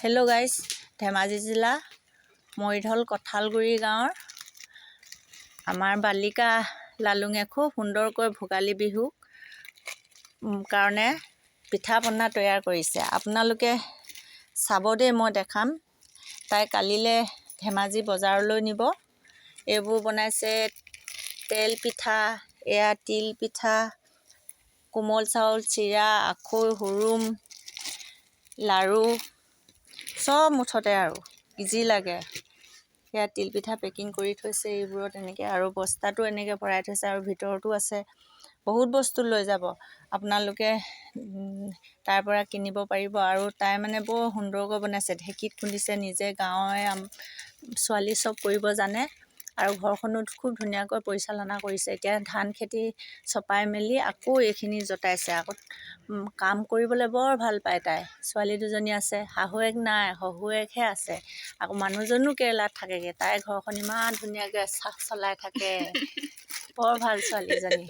Hello' guys, Dhemaji জিলা মৰিধল কঁঠালগুৰি গাঁৱৰ আমাৰ বালিকা লালুঙে খুব সুন্দৰকৈ ভোগালী বিহুক কাৰণে পিঠা পনা তৈয়াৰ কৰিছে। আপোনালোকে চাব দেই, মই দেখাম। তাই কালিলৈ ধেমাজি বজাৰলৈ নিব। এইবোৰ বনাইছে তেল পিঠা, এয়া তিল পিঠা, কোমল চাউল, চিৰা, আখৈ, হুৰুম, লাড়ু, চব মুঠতে আৰু যি লাগে। সেয়া তিলপিঠা পেকিং কৰি থৈছে এইবোৰত এনেকৈ, আৰু বস্তাটো এনেকৈ ভৰাই থৈছে আৰু ভিতৰতো আছে। বহুত বস্তু লৈ যাব আপোনালোকে, তাৰ পৰা কিনিব পাৰিব। আৰু তাই মানে বৰ সুন্দৰকৈ বনাইছে, ঢেঁকীত খুন্দিছে নিজে। গাঁৱৰে ছোৱালী, চব কৰিব জানে আৰু ঘৰখনো খুব ধুনীয়াকৈ পৰিচালনা কৰিছে। এতিয়া ধান খেতি চপাই মেলি আকৌ এইখিনি যতাইছে। আকৌ কাম কৰিবলৈ বৰ ভাল পায় তাই। ছোৱালী দুজনী আছে, শাহুৱেক নাই, শহুৱেকহে আছে। আকৌ মানুহজনো কেৰেলাত থাকেগৈ। তাই ঘৰখন ইমান ধুনীয়াকৈ চলাই থাকে। বৰ ভাল ছোৱালীজনী।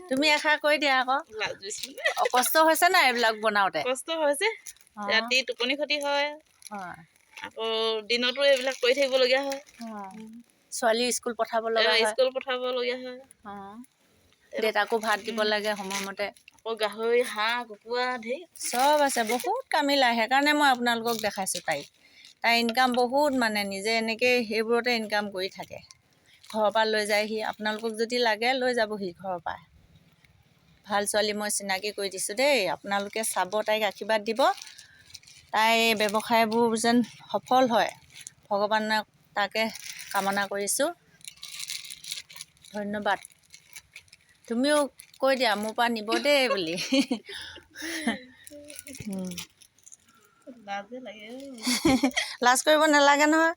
তুমি এষাৰ কৈ দিয়া আকৌ। লাজ পাইছোঁ। কষ্ট হৈছে নাই এইবিলাক বনাওঁতে? কষ্ট হৈছে। ৰাতি টোপনি ক্ষতি হয়। আকৌ দিনতো এইবিলাক কৰি থাকিবলগীয়া হয়। ছোৱালী স্কুল পঠাব লগা হয়। স্কুল পঠাবলগীয়া হয়। দেউতাকো ভাত দিব লাগে সময়মতে। আকৌ গাহৰি, হাঁহ, কুকুৰা ধেৰ। চব আছে, বহুত কামিলা। সেইকাৰণে মই আপোনালোকক দেখাইছোঁ তাইক। তাইৰ ইনকাম বহুত, মানে নিজে এনেকেই সেইবোৰতে ইনকাম কৰি থাকে। ঘৰৰ পৰা লৈ যায়হি। আপোনালোকক যদি লাগে লৈ যাবহি ঘৰৰ পৰা। ভাল ছোৱালী, মই চিনাকি কৰি দিছোঁ দেই। আপোনালোকে চাব, তাইক আশীৰ্বাদ দিব। তাইৰ এই ব্যৱসায়বোৰ যেন সফল হয়, ভগৱানক তাকে কামনা কৰিছোঁ। ধন্যবাদ। তুমিও কৈ দিয়া, মোৰ পৰা নিব দেই বুলি। লাজে লাগে অ'। লাজ কৰিব নালাগে নহয়।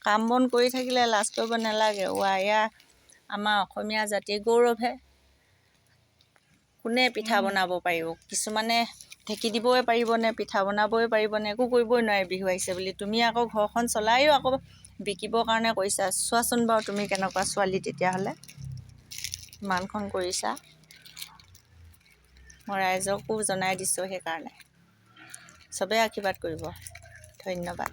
কাম বন কৰি থাকিলে লাজ কৰিব নালাগে। এয়া আমাৰ অসমীয়া জাতিৰ গৌৰৱহে। কোনে পিঠা বনাব পাৰিব? কিছুমানে ঢেঁকী দিবই পাৰিবনে, পিঠা বনাবই পাৰিবনে? একো কৰিবই নোৱাৰে বিহু আহিছে বুলি। তুমি আকৌ ঘৰখন চলায়ো আকৌ বিকিবৰ কাৰণে কৰিছা। চোৱাচোন বাৰু, তুমি কেনেকুৱা ছোৱালী তেতিয়াহ'লে, ইমানখন কৰিছা। মই ৰাইজকো জনাই দিছোঁ, সেইকাৰণে চবেই আশীৰ্বাদ কৰিব। ধন্যবাদ।